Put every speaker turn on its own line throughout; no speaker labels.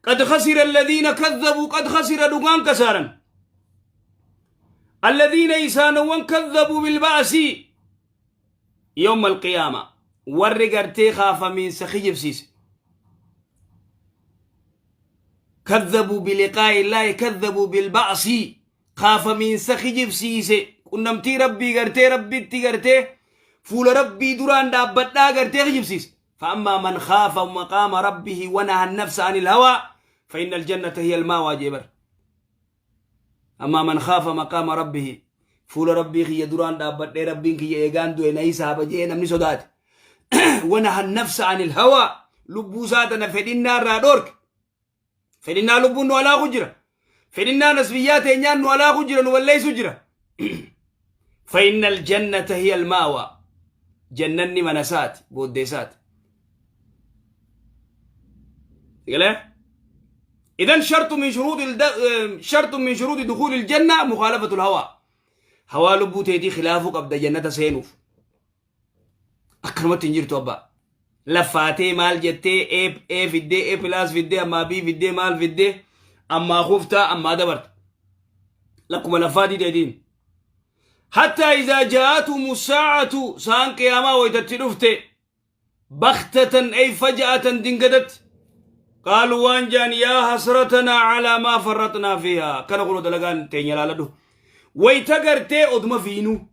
Qad khasira alladhiina kadhabuu, qad khasira dhugaan kasaaran. Alladhiina isaanowwan kadhabuu bilba'asii yawma alqiyaama, warri gartee kaafamiinsa kijibsiise. Kadhabuu biliqaa'i illaahi, kadhabuu bilba'asii, kaafamiinsa kijibsiise, qunnamtii Rabbii gartee Rabbitti gartee fuula Rabbii duraan dhaabbadhaa gartee kijibsiise. فأما من خاف مقام ربه ونهى النفس عن الهوى فإن الجنة هي المأوى جبر. أما من خاف مقام ربه، fuula Rabbii kiyya duraan dhaabbadhee Rabbiin kiyya eegaan du'e na hisaaba jee namni sodaate, ونهى النفس عن الهوى, lubbuu isaa tana fedhinnaa irraa dhoorke. Fedhinnaa lubbuun nu alaaku jira, fedhinnaa nasbiyyaa teenyaan nu alaaku jira, nu balleessu jira. فإن الجنة هي المأوى, jannanni mana isaati, booddee isaati. Galee? إذن شرط من شروط دخول الجنة مخالفة الهوى. Hawaa lubbuu teetii khilaafuu qabda jannata seenuuf. Akkanumatti hin jirtu abbaa. Laffaatee maal jettee A A fiddee, A plus fiddee, ammaa B fiddee, maal fiddee, ammaa kuftaa, ammaa dabarta. Lakkuma laffaatii teetiin. حتى إذا جاءتهم الساعة, sa'aan qiyaamaa waytatti dhufte, بغتة أي فجأة, dingadatti, قالوا waan jaan: يا حسرتنا على ما فرطنا فيها. Kana kuno dalagaan teenya laaladhu. Wayta gartee oduma fiinu,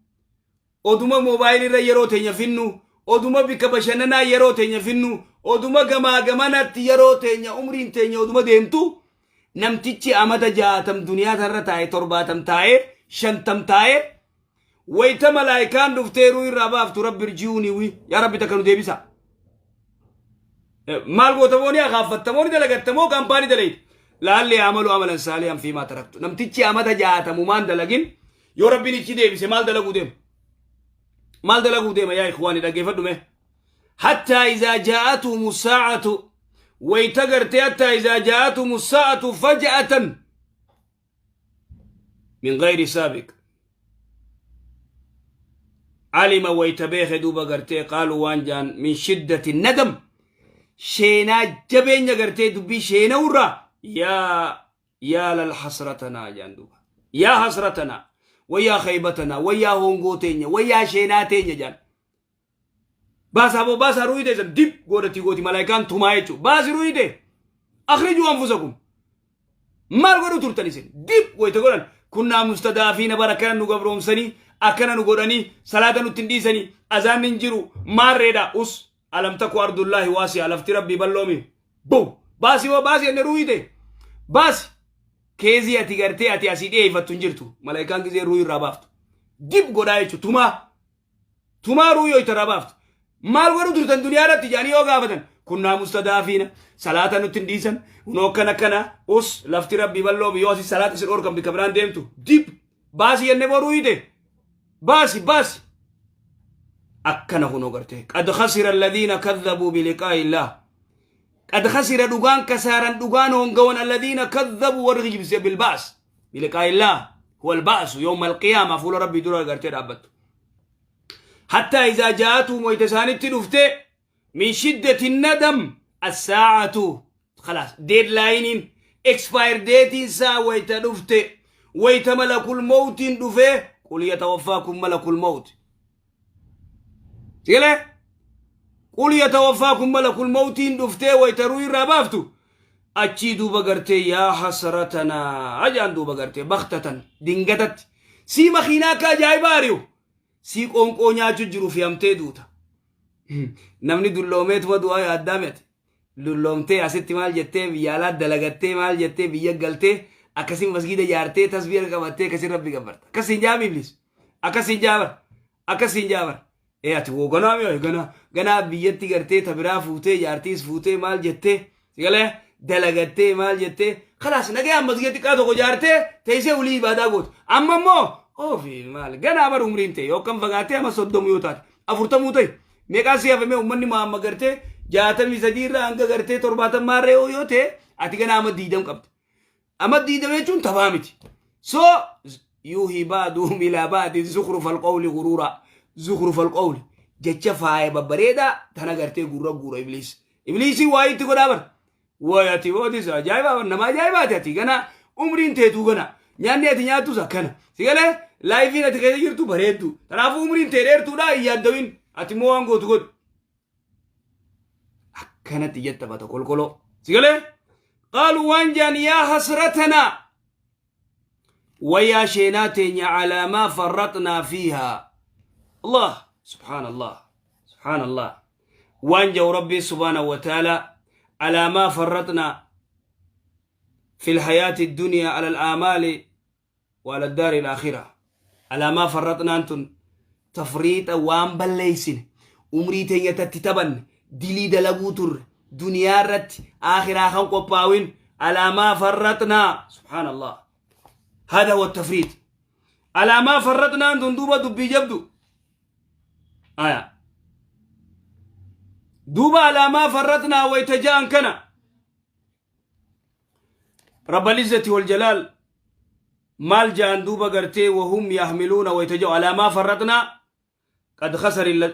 oduma moobaayilii irra yeroo teenya finnu, oduma bikka bashannanaa yeroo teenya finnu, oduma gamaa gamanatti yeroo teenya, umriin teenya oduma deemtu, namtichi amata 60 duniyaa tanarra taa'e, 70 taa'e, 50 taa'e, wayta malaayikaan dhufteeruu irraa baaftu, رب ارجعوني, wi yaa Rabbi takka nu deebisa. Maal goota? Mooni akaaffattamoo ni dalagattamoo kaampaanii dalayte? لعلي أعمل عملا صالحا فيما تركت. Namtichi amata 60 maan dalagin yoo Rabbiin ichi deebise maal dalaguu deema? Maal dalaguu deema? Yaa إخواني, dhaggeeffadhu mee. حتى إذا جاءتهم الساعة, wayta gartee حتى إذا جاءتهم الساعة فجأة من غير سابق علم, wayta beeke duuba gartee, قالوا waan jaan من شدة الندم, sheenaa jabeenya gartee dubbii sheenawurraa, يا للحسرتنا jaan duuba, يا حسرتنا ويا خيبتنا, ويا hongoo teenya, wayyaa sheenaa teenya jaan. Baasaa boo, baasaa ruuhii teessan dib godhati gooti malaayikaan tumaa jechuu. Baasi ruuhii tee, أخرجوا أنفسكم, maal godhu turtan isin? Dib wayta godhan, كنا مستضعفين, bara akkana nu gabroomsanii, akkana nu godhanii, salaata nutti hin dhiisanii, azaanni hin jiru maarreedha. Us ألم تك أرض الله واسعة, lafti Rabbii bal'oomi bu. Baasi hoo, baasi enne ruuhii tee baasi. Keezii ati gartee ati asii dhiyeeffattu hin jirtu. Malaayikaan gizee ruuhii irraa baaftu dib godhaa jechu, tumaa tumaa ruuhii irraa baaftu. Maal godhu turtan duniyaa irratti jedhanii yoo gaafatan, كنا مستضعفين, salaata nutti hin dhiisan, hunoo akkana akkana. Us lafti Rabbii bal'oomi, yoo asii salaata isin dhorkan bikka biraan deemtu. Dib baasi jenne boo, ruuhii tee baasi, baasi. Akkana kunoo gartee قد خسر الذين كذبوا بلقاء الله. قد خسر dhugaan kasaaran, dhugaan hongawan, الذين كذبوا warri kijibse, بالبعث, بلقاء الله هو البعث يوم القيامة, fuula Rabbii dura gartee dhaabbattu. حتى إذا جاءتهم, wayta isaanitti dhufte, من شدة الندم الساعة, خلاص deadline expire date isaa wayta dhufte, wayta ملك الموت dhufe, قل يتوفاكم ملك الموت. Sigale قل يتوفاكم ملك الموت dhuftee wayta ruu irraa baaftu, achii duuba gartee يا حسرتنا ajaan duuba gartee بغتة dingatatti sii makiinaa akka ajaa'ibaa ari'u, sii qoonqoo nyaachuu jiru fe'amtee duuta. Namni dulloomeetuma du'aa yaaddaa miti. Dulloomtee asitti maal jettee, biyya alaa dalagattee, maal jettee, biyya galtee, akkasin masgiida ijaartee, tasbiira qabattee, akkasin Rabbi gabbarta. Akkasin jaami iblis, akkasin jaabar, akkasin jaabar. Ee, ati woo ganaa mi'a ganaa ganaa biyyatti gartee tabiraa fuutee, jaartiis fuutee, maal jettee, sigalee dalagattee, maal jettee, خلاص nagayaan masgiida xiqqaa tokko ijaartee teessee ulii ibaadaa gootu. Amma immoo ofi maal ganaa bar umriin ta'e yookaan fagaattee amma 30 yoo taate, 40 ta'e, meeqaan si hafame? Uummanni maamma gartee 63 irraa hanga gartee 70 maarree yoo ta'e, ati ganaa amma 20 qabda. Amma 20 jechuun taphaa miti. So يوحي بعضهم إلى بعض زخرف القول غرورا. زخرف القول jecha faaya babbareedaa tana gartee gurra guura ibliis. Ibliisii waa itti godhaa bar. Way ati bootis ajaa'iba, nama ajaa'ibaati. Ati gana umriin teetuu gana, nyaanni ati nyaattus akkana si galee, lifeiin ati keessa jirtu bareeddu. Kanaafuu umriin tee dheertuudha, hin yaaddawin. Ati immoo waan gootu godhu. Akkanatti jetta bata kolkoloo si galee. Qaaluu, waan jaan, yaa hasratanaa, wayaa sheenaa teenya, calaa maa farraxnaa fiihaa. Allah, subhaan Allah, subhaan Allah. Waan jau Rabbiin subhaanahu wa ta'ala, calaa maa farraxnaa fi lhayaati الدنيا على الآمال وعلى الدار الآخرة. على ما فرطنا أنتن تفريط waan balleeysine, umrii teenya tatti taphanne, dilii dalaguu turre, duniyaa irratti aakhiraa kan qophaawin. على ما فرطنا, سبحان الله, هذا هو التفريط. على ما فرطنا أنتن دوبا دبي جبدو آية دوبا. على ما فرطنا ويتجان كنا رب العزة والجلال maal jaan duuba gartee, وهم يحملون ويتجو على ما فرطنا.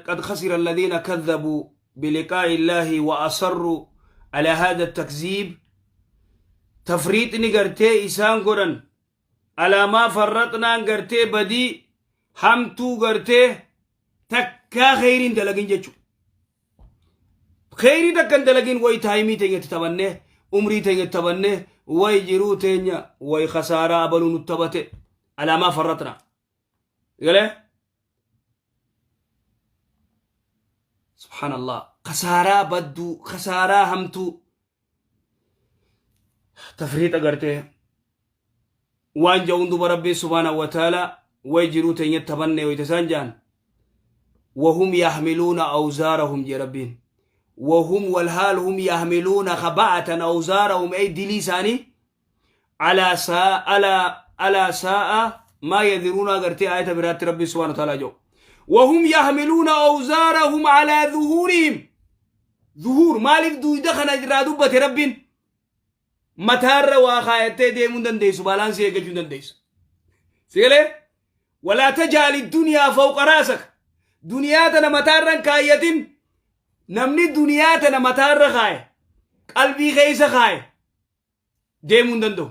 قد خسر الذين كذبوا بلقاء الله وأصروا على هذا التكذيب. تفريطni gartee isaan godhan, على ما فرطنا gartee badii hamtuu gartee takkaa kheyriin dalagin jechu, kheyrii takkan dalagin. Way timeii teenyatti taphanne, umrii teenyatti taphanne, way jiruu teenya, way khasaaraa abaluu nu taphate. على ما فرطنا galee, سبحان الله, khasaaraa badduu, khasaaraa hamtuu, tafriixa gartee waan ja'uun duba Rabbii سبحانه وتعالى, way jiruu teenya taphanne wayta isaan ja'an. وهم يحملون أوزارهم jee Rabbiin. وهم والحال هم يحملون, خبعة أوزارهم, أي dilii isaanii, على ساء على على ساء ما يذرون. Gartee آية biraatti Rabbi سبحانه وتعالى جو, وهم يحملون أوزارهم على ظهورهم. ظهور maaliif duuda kana irraa dubbate Rabbiin? Mataarra waa kaayattee deemuu hin dandeessu, balanceii eeggachuu hin dandeessu. Sigalee, ولا تجعل الدنيا فوق رأسك. Duniyaa tana mataarra hin kaayyatin. Namni duniyaa tana mataarra kaaye, qalbii keessa kaaye, deemuu hin danda'u.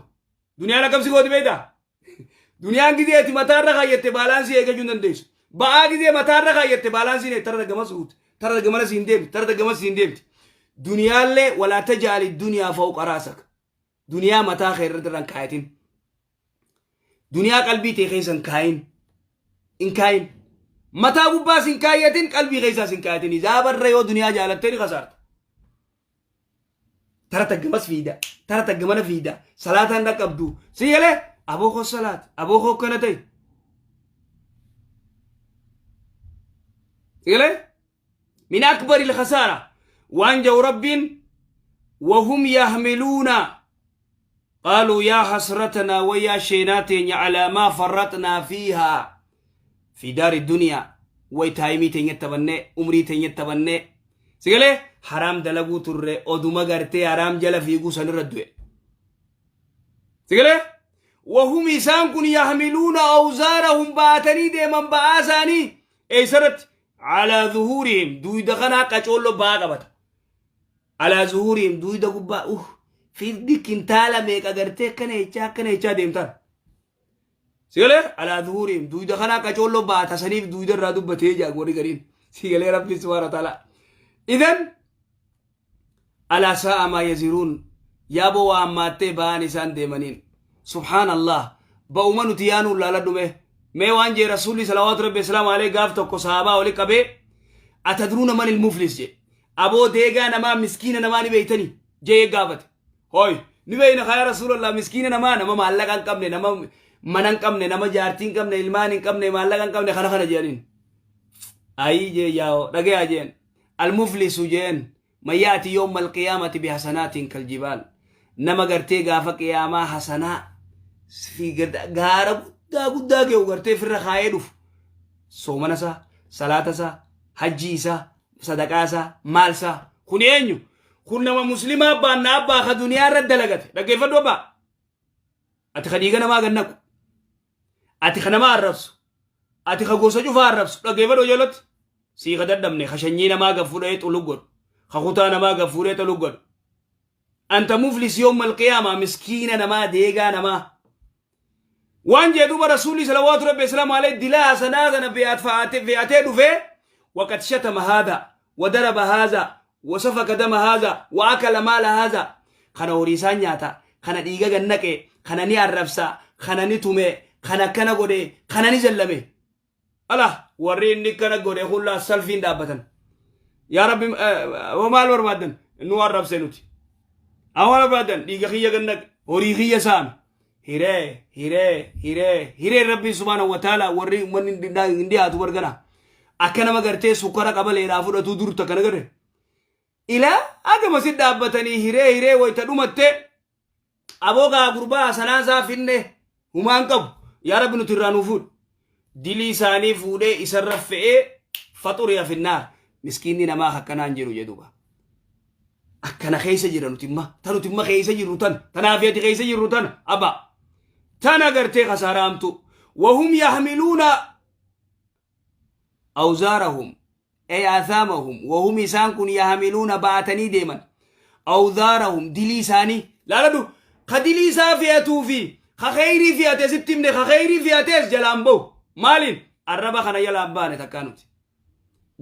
Duniyaan akkamsi gooti beektaa? Duniyaan gizee ati mataarra kaayyatte balanceii eeggachuu hin dandeessu. Ba'aa gizee mataarra kaayyatte balanceiin tara gamas uute, tara gamana siin deemti, tara gamas siin deemti. Duniyaallee ولا تجعل الدنيا فوق رأسك. Duniyaa mataa kee irra hin kaayatin. Duniyaa qalbii tee keessa hin kaayin. Hin kaayin. Mataa gubbaas hin kaayyatin, qalbii keessaas hin kaayatin. Izaabarra yoo duniyaa jaalattee ni kasaarta. Tara taggamas fiida. Tara taggamana fiida. Salaataan dhaqqabdu. Si galee, aboo koo salaat. Aboo koo akkana ta'e. Si galee? من أكبر الخسارة. Waan jau Rabbiin, وهم يحملون, قالوا يا حسرتنا, ويا شيناتين, على ما فرطنا فيها في دار الدنيا. Way timeii teenya taphanne, umrii teenya taphanne, sigalee, haraam dalaguu turre, oduma gartee haraam jala fiiguu sanirra du'e. Sigalee, وهم isaan kun يحملون أوزارهم, baatanii deeman ba'aa isaanii. Eessarratti? على ظهورهم. Duyda kanaa qacoollo ba'aa qabata. على ظهورهم, duyda gubbaa fiddi kintaala meeqa gartee akkana jechaa akkana jechaa deemtan. Sigalee, على ظهورهم, duyda kanaa qacoollo baata. Saniif duyda irraa dubbatee jaa warri gariin. Sigalee, Rabbi سبحانه وتعالى إذن ألا ساء ما يزرون. Yaaboo, waa hammaattee ba'aan isaan deemaniin. سبحان الله, ba'uma nuti yaanuun laala dhume. Mee waan jee Rasuulli صلوات ربي وسلامه عليه gaaf tokko sahabaa oli qabee, أتدرون من المفلس jee. Aboo, deegaa namaa, miskiina namaa ni beeytanii jee gaafate. Hoy, ni beeyna yaa Rasuulallah. Miskiina namaa, nama maallaqa hin qabne, nama mana hin qabne, nama jaartii hin qabne, ilmaan hin qabne, maallaqa hin qabne, kana kana jedhaniin. Ayii jee, yaa'oo dhagayaa jeen. المفلس jeen, من يأتي يوم القيامة بحسنات كالجبال. Nama gartee gaafa qiyaamaa hasanaa fi gaara guddaa guddaa ge'u gartee firra kaayee dhufu, soomana isaa, salaata isaa, hajjii isaa, sadaqaa isaa, maal isaa. Kun eenyu? Kun nama muslimaa abbaan abbaa ka duniyaa irra dalagate. Dhaggeeffadhu abbaa. Ati ka dhiiga namaa gannaqu, ati ka nama arrabsu, ati ka gosa cufaa arrabsu, dhaggeeffadhu ijoollotti. Sii ka dadhabne, ka shanyii namaa gad fuudhee xulug godhu, ka kutaa namaa gad fuudhee xulug godhu. Anta muflis yawma alqiyaama, miskiina namaa, deegaa namaa. Waan jee duuba Rasuulli salawaatu rabbi islaamu alayhi dilaa hasanaa sana fe'atee dhufee, waqad shatama haadha wadaraba haadha wasafaka dama haadha wa akala maala haadha, kana horii isaan nyaata, kana dhiiga gannaqe, kana ni arrabsa, kana ni tume, kana akkana godhe, kana ni zallame. Ala warri inni kana godhe hullaa salfiin dhaabbatan. Yaa Rabbi, maal barbaaddan? Nu arrabse nuti. Amma barbaadan dhiiga kiyya gannaqe, horii kiyya saame. Hiree, hiree, hiree, hiree. Rabbiin subhaanahu wa ta'ala warri uummanni hin dhiyaatu bargana. Akka nama gartee sukkara qabaleedhaa fudhatuu dur takka nagarre. Ilaa agama si dhaabbatanii hiree hiree wayita dhumatte, aboo gaa gurbaa hasanaa isaa finne, humaan qabu, yaa Rabbi nuti irraa nuu fuudhu. Dilii isaanii fuudhee isarra fe'ee, faxuriya finnaar. Miskiinni namaa akkanaan jiru jedhuba. Akkana keessa jira nuti imma, ta nuti imma keessa jirru tan, tanaaf ati keessa jirru tan abba tana gartee kasaaraa hamtu. Wahum yahmiluuna awzaarahum ay athaamahum, wahum isaan kun, yahmiluuna baatanii deeman, awzaarahum dilii isaanii. Laaladhu, ka dilii isaa fe'atuu fi ka kheyrii fe'ate sitti himne. Ka kheyrii fe'atees jalaan bahu. Maaliin arraba kana jalaan baane? Takkaa nuti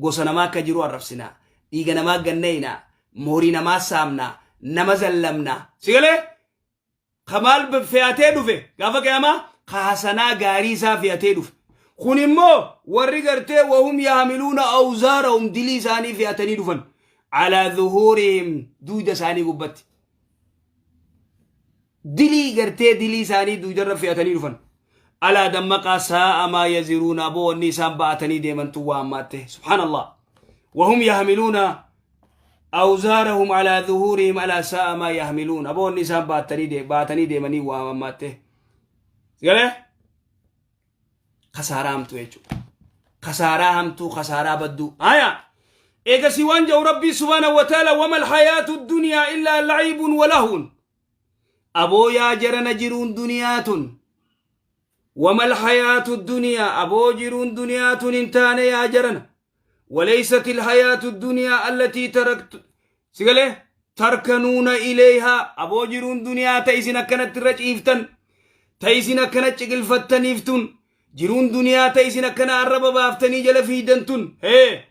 gosa namaa akka jiru arrabsinaa, dhiiga namaa ganneeyna, moorii namaa saamnaa, nama zallamnaa. Si galee? Ka maal fe'atee dhufe gaafa qiyaamaa? Ka hasanaa gaarii isaa fe'atee dhufe. Kun immoo warri gartee wahum yahmiluuna awzaarahum, dilii isaanii fe'atanii dhufan, alaa zuhuurihim, duyda isaanii gubbatti dilii gartee dilii isaanii duydarra fe'atanii dhufan. Alaa dammaqaa, saa'a maa yaziruuna. Aboo wanni isaan ba'atanii deemantu waa ammaatte. Subhaanallah, wahum yahmiluuna awzaarahum alaa zuhuurihim, alaa saa'a maa yahmiluun. Aboo wanni isaan baatanii deemanii waa ammaatte. Galee kasaaraa hamtuu jechuudha, kasaaraa hamtuu, kasaaraa badduu. Haya, eegasii waan jedhu Rabbii subhaanahu wa ta'ala: wama alhayaatu dunyaa illaa lacibun walahun. Aboo yaa jarana, jiruun duniyaa tun, wama alhayaatu dunyaa, aboo jiruun duniyaa tun hin taane yaa jarana. وليست الحياة الدنيا التي تركت سيقale تركنون إليها. Aboo jiruun duniyaa ta isin akkanatti irra ciiftan, ta isin akkana ciqilfattaniiftun, jiruun duniyaa ta isin akkana arraba baaftanii jala fiidan tun, hee,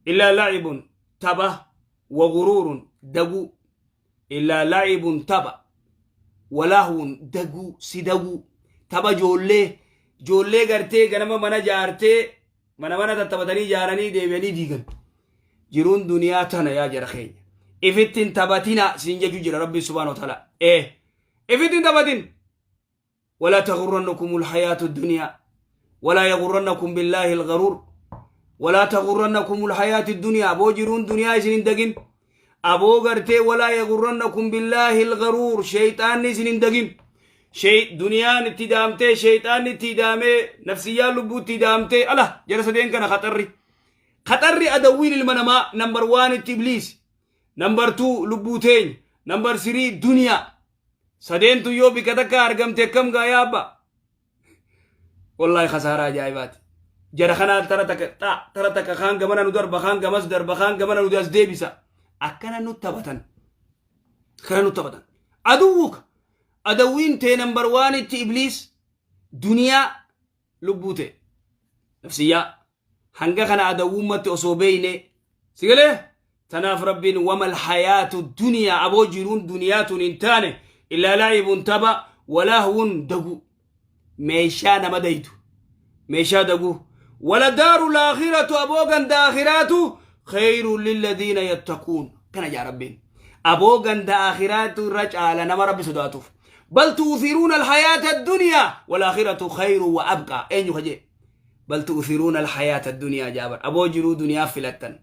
إلا لعب tapha, وغرور daguu, إلا لعب tapha, ولهو daguu, si daguu, tapha joollee, joollee gartee ganama mana jaartee mana mana tattaphatanii ijaaranii deebi'anii diigan. Jiruun duniyaa tana yaa jara keenya, ifittiin taphatina siin jechuu jira Rabbi subhaanahu wa ta'ala. Ee, ifittiin taphatin. ولا تغرنكم الحياة الدنيا، ولا يغرنكم بالله الغرور. ولا تغرنكم الحياة الدنيا، aboo jiruun duniyaa isin hin dagin. Aboo gartee ولا يغرنكم بالله الغرور, sheyxaanni isin hin dagin. Duniyaan itti daamtee, sheyxaanni itti daamee, nafsiyyaan lubbuu itti daamtee. Ala jara sadeen kana khaxarri, khaxarri adawwiin ilma namaa number one itti Ibliis, number two lubbuu teenya, number three duniyaa. Sadeentu yoo bika takka argamte akkam gaa yaa abba? Wallaahi khasaaraa ajaa'ibaati. Jara kanaa tara takka xaa tara takka, kaan gamana nu darba, kaan gamas darba, kaan gamana nu as deebisa. Akkana nu taphatan, akkana nu taphatan. Aduwwuka, adawwiin tee number one itti Ibliis, duniyaa, lubbuu ta'e, nafsiyyaa. Hanga kana adawwummatti osoo beeyne, si galee? Tanaaf Rabbiin: وما الحياة الدنيا, aboo jiruun duniyaa tun hin taane, إلا لعب tapha, ولهو dagu, meeshaa nama daytu, meeshaa dagu. ولدار الآخرة, aboo ganda aakhiraatu, خير للذين يتقون. Kana jaa Rabbiin. Aboo ganda aakhiraatu irra caala nama Rabbi sodaatuuf. بل تؤثرون الحياة الدنيا والآخرة خير وأبقى. Eenyu kaje? بل تؤثرون الحياة الدنيا jaabar. Aboo jiruu duniyaa filattan.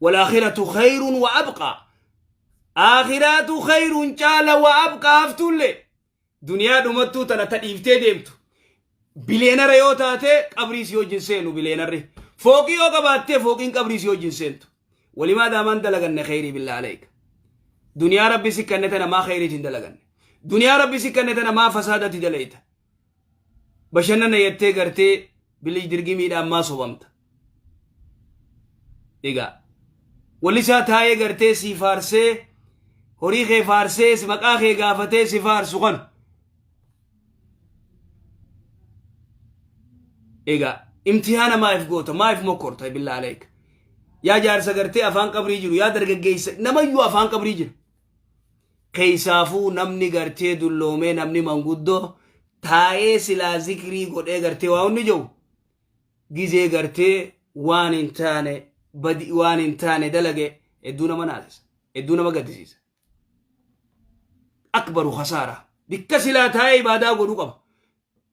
والآخرة خير وأبقى, aakhiraatu خير caala, وأبقى haftullee. Duniyaa dhumattuu tana ta dhiiftee deemtu. Bileenara yoo taate qabrii si wajjin seenu. Bileenarri fooqii yoo qabaattee fooqiin qabrii si wajjin seentu. Walimaa daamaan dalaganne kheyrii? بالله عليك, duniyaa Rabbi si kanne tana maa kheyriitiin dalaganne? Duniyaa Rabbi si kanne tana maa fasaadatti dalayta? Bashannana jettee gartee bilij dirgimiidhaan maa sobamta? Egaa wallisaa taa'ee gartee sii faarsee. Horii kee faarsee si maqaa kee gaafatee si faarsu kana. Egaa imtihaana maaf goota, maaf mokkorta? Billaa aleek. Yaa jaarsa gartee afaan qabrii jiru, yaa dargaggeessa, namayyuu afaan qabrii jira. Keessaafuu namni gartee dulloomee, namni manguddoo taa'ee silaa zikrii godhee gartee waa hundi jiru gizee gartee waan hin taane badi waan hin taane dalage, hedduu nama naasisa, hedduu nama gaddisiisa. Akbaru khasaara bikka silaa taa'ee ibaadaa godhuu qaba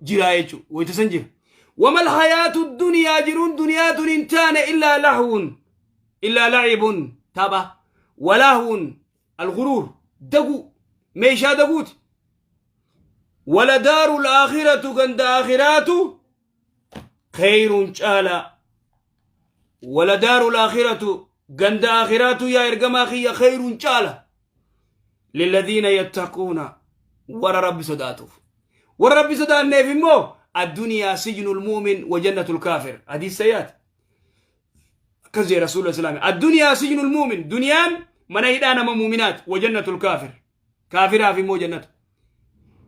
jiraa jechuudha, wayita san jira. Wamal hayaatu duniyaa, jiruun duniyaa tun hin taane, illaa lahwun, illaa lacibun, tapha, walahwun, alguruur, daguu, meeshaa daguuti. Wala daaru laakhiratu, ganda aakhiraatu, khayrun, caala. Wala daaru laakhiratu, ganda aakhiraatu, yaa ergamaa kiyya, khayrun, caala, lilladhiina yattaquuna, warra Rabbi sodaatuuf. Warra Rabbi sodaanneef immoo addunyaa sijnul mu'min wa jannatul kaafir, hadiis sayyaati. Akkas jee Rasuula Islaami: addunyaa sijnul mu'min, duniyaan mana hidhaa nama mu'minaati, wa jannatul kaafir, kaafiraaf immoo jannata.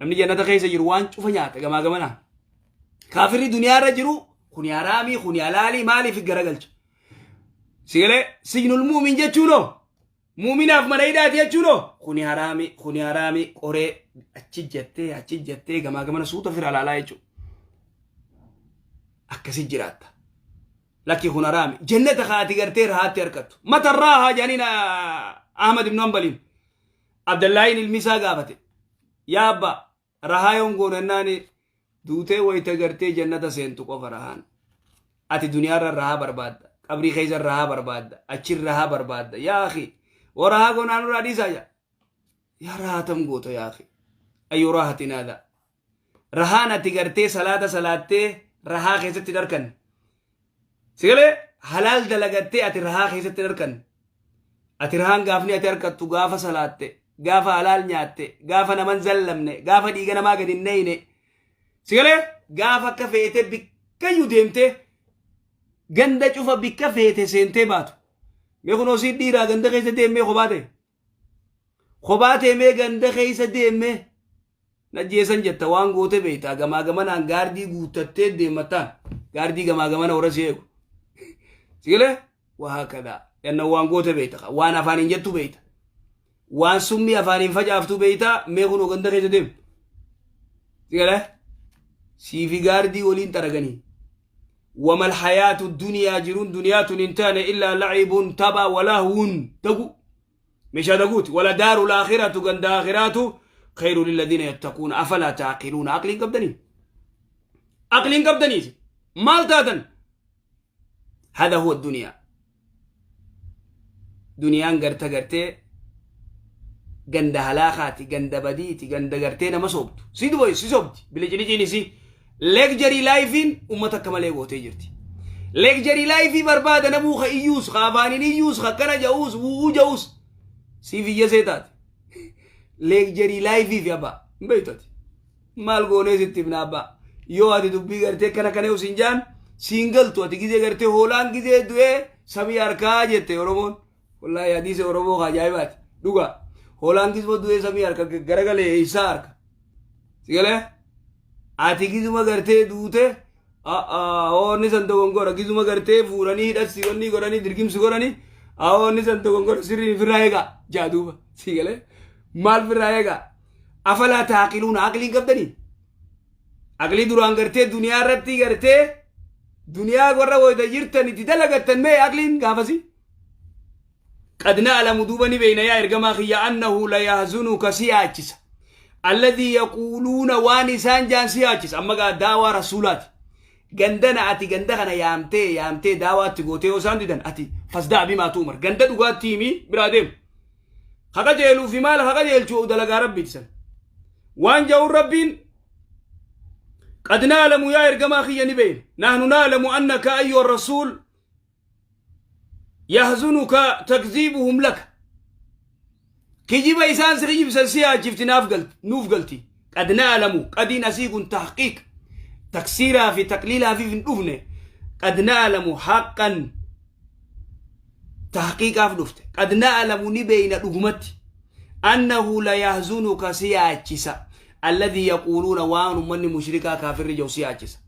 Namni jannata keessa jiru waan cufa nyaata gamaa gamanaa. Kaafirri duniyaa irra jiru kuni haraamii, kuni halaalii, maaliif garagalcha? Sigalee sijnul mu'min jechuunoo muuminaaf mana hidhaati jechuunoo kuni haraami, kuni haraami, qoree achi jettee achi jettee gamaa gamana suuta fira alaalaa jechuudha. Akkasi jiraatta. Lakki, kun haraami. Jannata kaati gartee rahaatti harkattu. Mata raahaa jedhaniin Ahmad ibn Hanbaliin. Abdallaahiin ilmi isaa gaafate. Yaa abbaa, rahaa yoon goona jennaani, duutee wayita gartee jannata seentu qofa rahaan. Ati duniyaarra rahaa barbaadda. Qabrii keessa rahaa barbaadda. Achi rahaa barbaadda. Yaa akhi, woo rahaa goonaa nurraa dhiisaa jaa. Yaa rahaatam goota yaa akhi. Ayyuu raahatin haadha. Rahaan ati gartee salaata salaattee rahaa keessatti hin arkanne. Sigalee halaal dalagattee ati rahaa keessatti hin arkanne. Ati rahaan gaafni ati argattu gaafa salaatte, gaafa halaal nyaatte, gaafa naman zallamne, gaafa dhiiga namaa gadi hin neyne. Sigalee gaafa akka feete bikkayyuu deemtee ganda cufa bikka feete seentee baatu. Mee kunoo sii dhiiraa ganda keessa deemee kophaa ta'e. Kophaa teemee ganda keessa deemee najjeessan jetta, waan goote beektaa, gamaa gamanaan gaardii guuttattee deemataan, gaardii gamaa gamana warra si eegu. Sigalee waa hakkadaa yanna waan goote beekta, waan afaan hin jettu beekta, waan summii afaan hin facaaftu beekta. Mee kunoo ganda keessa deemu, sigalee siifi gaardii waliin xaraganii. Wamal hayaatu duniyaa, jiruun duniyaa tun hin taane, illaa lacibun, tapha, walahwun, dagu, meeshaa daguuti. Wala daaru laakhiratu, ganda aakhiraatu, khayru lilladhiina yattaquuna, afalaa taaqiluuna? Aqliin qabdanii, aqliin qabdanii maal taatan? Hada huwa duniyaa. Duniyaan garta gartee ganda halaakaati, ganda badiiti, ganda gartee nama soobtu, si duba si soobti. Biliciliciin isii luxury lifeiin ummata akka malee gootee jirti. Luxury lifeii barbaada namuu, ka iyyuus, ka afaaniin iyyuus, ka akkana ja'uus, wu'uu ja'uus, siif iyyasee taate. Luxury lifeii fi abbaa hin beektu. Ati maal goonee sitti himna abbaa? Yoo ati dubbii gartee kana kana yoo siin jaan siin galtu, ati gizee gartee hoolaan gizee du'ee samii harkaa jette Oromoon. Wallaahi hadiisa Oromoo ka ajaa'ibaati dhugaa. Hoolaan gizuma du'ee samii harka garagalee eessaa harka? Sigalee ati gizuma gartee duute oonni san dogongora, gizuma gartee fuudhanii hidhassi wanni godhanii dirgimsi godhanii, oonni san dogongora, sirriin firraa eegaa jaa duuba. Sigalee maal firraa eegaa? Afalaa taaqiluuna? Aqliin qabdanii? Aqlii duraan gartee duniyaa irratti gartee duniyaa warra wayita jirtan itti dalagattan, mee aqliin gaafasi? Qad na'lamu, duuba ni beeyna, yaa ergamaa kiyya, annahu la yahzunuka, si yaachisa, alladhii yaquuluuna, waan isaan jaan si yaachisa. Amma gaa daawaa rasuulaati. Gandana ati ganda kana yaamtee yaamtee daawaatti gootee yoo isaan didan, ati fasdaa bimaa tu'mar, ganda dhugaatti himii biraa deemu. Haqa jeeluu fi maal haqa jeelchuu dalagaa Rabbiiti san. Waan ja'uun Rabbiin: qad na'lamu, yaa ergamaa kiyya, ni beeyna, nahnu na'lamu annaka ayyuha rasuul yahzunuka takziibuhum laka, kijiba isaan si kijibsan si yaachifti, naaf galti, nuuf galti. Qad na'lamu, qadiin asii kun tahqiiq taksiiraa fi taqliilaafiif hin dhufne. Qad na'lamu haqqan tahqiiqaaf dhufte. Qad na'lamu, ni beeyna dhugumatti. Annahu la yahzunuka, si yaachisa. Alladhii yaquuluuna, waan ummanni mushrikaa kaafirri jiru si yaachisa.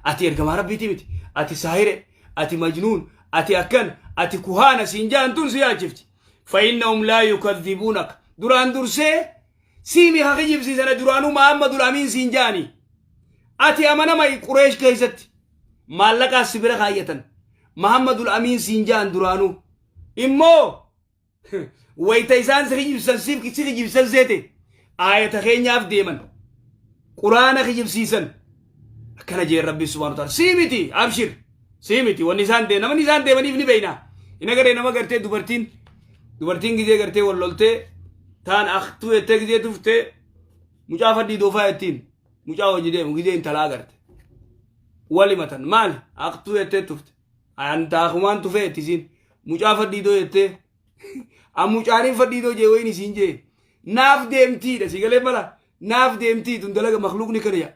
Ati ergamaa Rabbiiti miti, ati saahire, ati majnuun, ati akkan, ati kuhaana siin jaan tun si yaachifti. Fa'innahum laa yukadhibuunaka, duraan dursee siimi ha kijibsiisana, duraanuu Mahammadul Amiin siin jaani. Ati amanama Qureesh keessatti maallaqaas si bira kaayyatan, Mahammadul Amiin siin jaan. Duraanuu immoo wayita isaan si kijibsan, si kijibsan seete aayata keenyaaf deeman, Quraana kijibsiisan. Akkana jeen Rabbi subhaanahu wa ta'ala: sii miti, abshir, sii miti. Wanni isaan deeman, namni isaan deemaniif ni beeyna. Ina garee nama gartee dubartiin gizee gartee wal loltee taan aktuu jettee gizee tuftee mucaa fadhii doofaa jettiin, mucaa hojii deemu gizee intalaa garte walimatan maali aktuu jettee tufte, antaakumaan tufee ittisiin mucaa fadhiidoo jettee, an mucaaniin fadhiidoo jee wayin isiin jee naaf deemtiidha. Si galee mala naaf deemtii tun dalaga makluuqni kana jaa,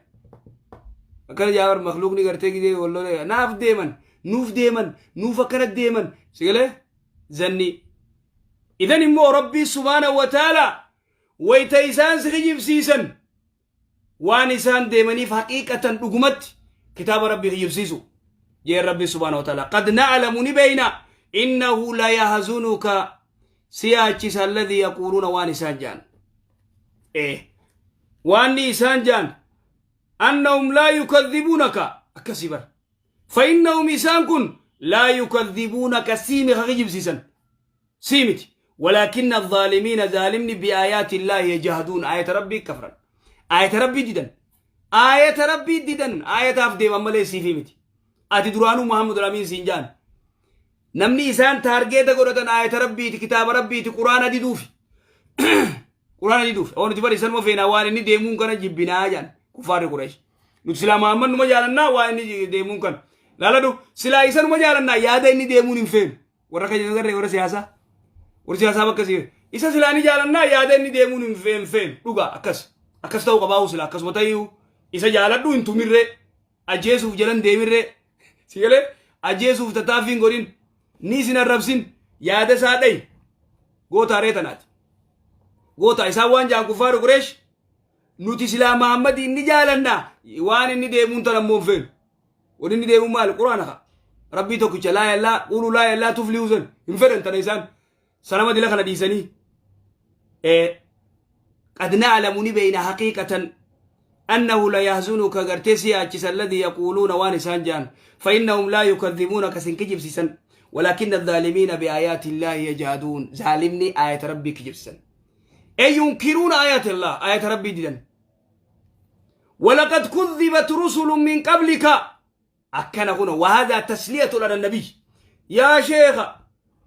akkana jaa bar. Makluuqni gartee gizee wal lolee naaf deeman, nuuf deeman, nuuf akkana deeman. Si galee zanni idan immoo Rabbii subhaanahu wa ta'ala wayta isaan si kijibsiisan, waan isaan deemaniif haqiiqatan dhugumatti kitaaba Rabbii kijibsiisu jeen. Rabbi subhaanahu wa ta'ala: qad na'lamu, ni beeyna, innahu la yahzunuka, si yaachisa, alladhii yaquuluuna, waan isaan jaan, waanni isaan jaan, annahum laa yukadhibuunaka. Akkasii bar. Fa'innahum, isaan kun, laa yukadhibuunaka, siimi ka kijibsiisan sii miti, walaakinna الظaalimiina, zaalimni, biaayaati illaahi yajahduun, aayata Rabbii kafran, aayata Rabbii didan, aayata Rabbii didan, aayataaf deeman malee siifi miti. Ati duraanuu Muhammad Amiin siin jaan. Namni isaan target godhatan aayata Rabbiiti, kitaaba Rabbiiti, Quraana diduufi, Quraana diduufi. Oo nuti bari sanuma feenaa, waan inni deemuun kana jibbinaa jaan kufaarri Quraysh. Nuti silaa Muhammad numa jaalannaa, waan inni deemuun kana laaladhu, silaa isa numa jaalannaa, yaada inni deemuun hin feenu. Warra keenya garree warra siyaasaa bakka si isa silaa ni jaalannaa, yaada inni deemuun hin feenu. Dhugaa akkas akkas ta'uu qabaa'u, silaa akkasuma ta'uu isa jaaladhu. Hin tumirree, ajjeesuuf jalan deemirree, si galee ajjeesuuf tattaaffiin godhin, ni isin arrabsin, yaada isaa dhayi. Gootaaree tanaati goota isaan waan jaan kuffaaru Qureesh: nuti silaa Mahammad inni jaalanna, waan inni deemuun tan ammoo hin feenu. Waan inni deemuun maali? Quraana ka Rabbii tokkicha, laa yallaa quluu laa yallaa tuflihuu san hin fedhan. Tana isaan sanama dila kana dhiisanii. Qad na'lamu, ni beeyna, haqiiqatan annahu la yahzunuka, gartee si yaachisa, alladhii yaquuluuna, waan isaan jaan. Fa'innahum laa yukadhibuunaka, sin kijibsiisan, walaakinna الظaalimiina biaayaati illaahi yajhaduun, zaalimni aayata Rabbii kijibsiisan, ey yunkiruuna aayaati illah, aayata Rabbii didan. ولقد كذبت رسل من قبلك. akkana kuna وهذا تسلية على النبي. Yaa sheekha,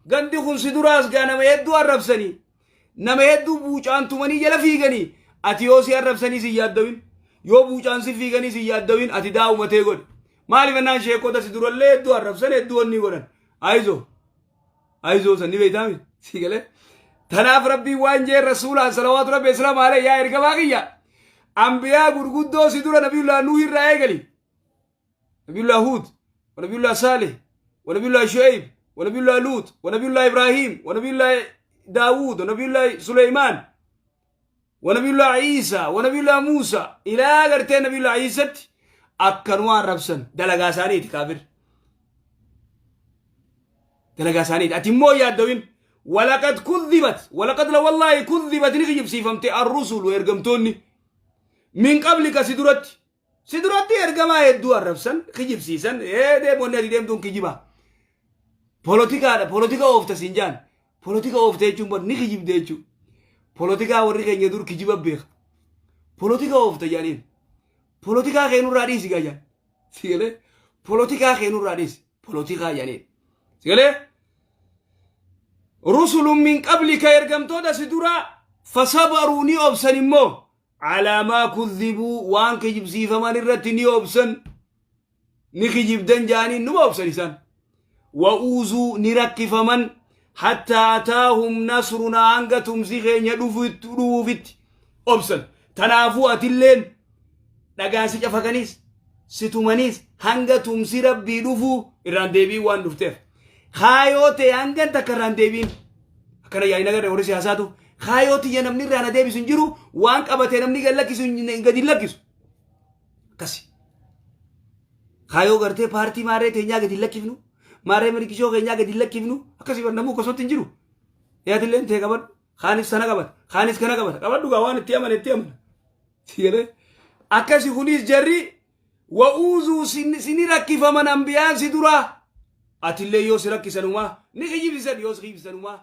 gandi kun si duraas gaa nama hedduu arrabsanii, nama hedduu buucaan tumanii jala fiiganii. Ati yoo si arrabsanii si yaaddawin, yoo buucaan si fiiganii si yaaddawin. Ati daa'umatee godhi. Maaliif ennaan sheekota si durallee hedduu arrabsan, hedduu wanni godhan. Ayizoo, ayizoo, san ni beeytaami. Si galee tanaaf Rabbiin waan jeen rasuulaan salawaatu Rabbi islaam alee: yaa ergamaa kiyya, ambiyaa gurguddoo si dura, Nabiyullah Nuuh irraa eegali, Nabiyullah Huud, Nabiyullah Saalih, Nabiyullah Shu'ayb, Nabiyullah Luut, Nabiyullah Ibrahim, Nabiyullah Daawud, Nabiyullah Suleymaan, Nabiyullah Iisa, Nabiyullah Muusa, ilaa gartee Nabiyullah Iisatti akkanuma arrabsan. Dalagaa isaaniiti, kaafir dalagaa isaaniiti. Ati immoo yaaddawin. Walaqad kudhibat, walaqad la wallaahi kudhibat, ni kijibsiifamte, arrusulu, ergamtoonni, min qablika, si duratti. Si duratti ergamaa hedduu arrabsan, kijibsiisan. Ee, deemonni ati deemtuun kijiba, poolotikaadha, poolotika oofta siin jaan. Poolotika oofta jechuun bar ni kijibde jechuun. Poolotikaa warri keenya dur kijiba beeka. Poolotika oofta jedhaniin. Poolotikaa keenurraa dhiisi gaa jaan. Si galee? Poolotikaa keenurraa dhiisi, poolotikaa jedhaniin. Si galee? Rusulun min qablika, ergamtoota si duraa, fasabaruu, ni obsan immoo, calaa maa kudhibuu, waan kijibsiifaman irratti ni obsan. Ni kijibdan jaaniin, numa obsan isaan. Wa'uuzuu, ni rakkifaman, hattaa ataahum nasrunaa, hanga tumsi keenya dhufuufitti obsan. Tanaafuu atilleen dhagaan si cafaqaniis si tumaniis, hanga tumsi Rabbii dhufuu irraan deebiin. Waan dhufteef kaayoo ta'e hangan takka irraan deebiin. Akkana yaa'in agarre warri siyaasaatu Kaayoo tiyya namni irraa na deebisu hin jiru. Waan qabate namni gad lakkisu gadi hin lakkisu. Akkasi. Kaayoo gartee paartii maarree teenyaa gadi hin lakkifnu. Maarree mirgishoo keenyaa gadi hin lakkifnu. Akkasii bar namuu akkasumatti hin jiru. Yaatilleen tee qabadhu. Kaanis sana qabata. Kaanis kana qabata. Qabadhu gaa waan itti amane itti amana. Sigalee. Akkasi kunis jarri wa'uuzuu sini rakkifaman ambiyaan si duraa. Atillee yoo si rakkisanumaa ni kijibsisan yoo si kijibsisanumaa.